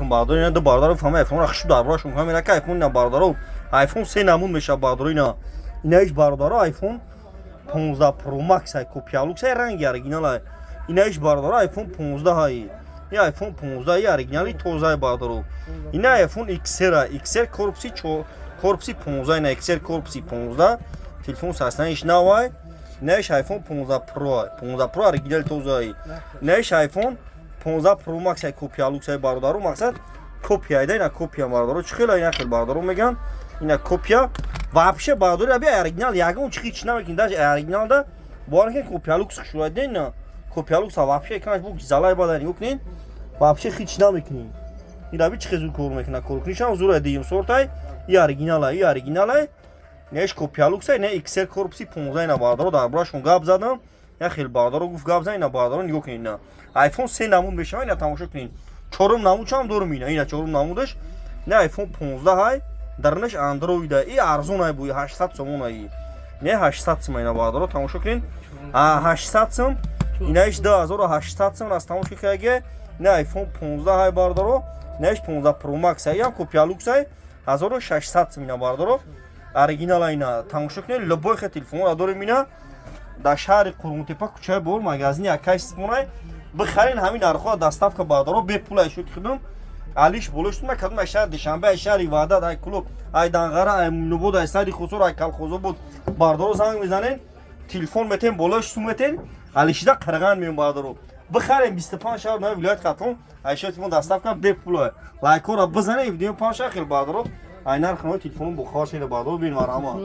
Алейкум, бародаро. Ина ду бародаро фама айфонро хушу дар борашон кунам. Ина ка айфон, ина, бародаро, айфон се намуд мешавад, бародаро. Ина, инаиш, бародаро, айфон 15 Pro Max ай, копия люкс ай, ранги оригинал ай. Инаиш, бародаро, айфон 15 ай, и айфон 15 и оригинали тоза ай, бародаро. Ина айфон XR ай, XR корпуси, корпуси 15, ина XR корпуси 15, телефон састаниш нав ай. Инаиш айфон 15 Pro ай, 15 Pro оригинали тоза ай. Инаиш айфон 15 Pro Max ай, копия люкс ай, бародаро. Мақсад, копия айда, ина копия, бародаро. Чӣ хела ина хел, бародаро, меган, ина копия вообще, бародаро. Аби оригинал ягон чи ҳеч намекин, даже оригинал да бовар кин, копия люкс хушуайда. Ина копия люкс вообще экранаш бу залай бада, нигоҳ кунин, вообще ҳеч намекунин. Ин аби чӣ хел зуд кор мекуна, коркунишам зур ай. Дуюм сортай и оригинал ай, и оригинал ай, неш копия люкс ай, не XR корпуси 15. Ина, бародаро, дар борашон гап задам, я хел бародаро гуфт, гап зан. Ина, бародаро, нигоҳ кунин, ина айфон се намуд мешава. Ина тамошо кунин, чорум намудшам дорум. Ина, ина чорум намудаш, ина айфон 15 ай, дарнаш андроид ай, и арзон ай, буи 800 сомон ай, не 800 сум. Ина, бародаро, тамошо кунин, 800 сум, инаиш 2800 сум аз тамошо каге. Ина айфон 15 ай, бародаро, инаиш 15 Pro Max ай, ям копия люкс ай, 1600 сум. Ина, бародаро, оригинал ина тамошо кунед, любой хе телефонро дорем. Ина дар шаҳри Қурғонтепа, кӯчаи Бор, магазини акай Симонай, бихарин ҳамин нархҳо, доставка, бародаро, бепул. Ай шуд худум алиш болоштум кадом ай шаҳри Душанбе, ай шаҳри Ваҳдат, ай Кӯлоб, ай Данғара, ай Мӯминобод, ай сари Хусур, ай Калхозобод, бародаро, занг мезанен, телефон метен, болош сум метен, алишида қирған меём. Бародаро, бихарем, 25 шаҳр на вилоят Хатлон ай шаҳри телефон доставка бепул. Лайкҳоро бизанем, видео панҷ шаҳр хел, бародаро, ай нархи телефон бухор шуда, бародаро, бин, марҳамат.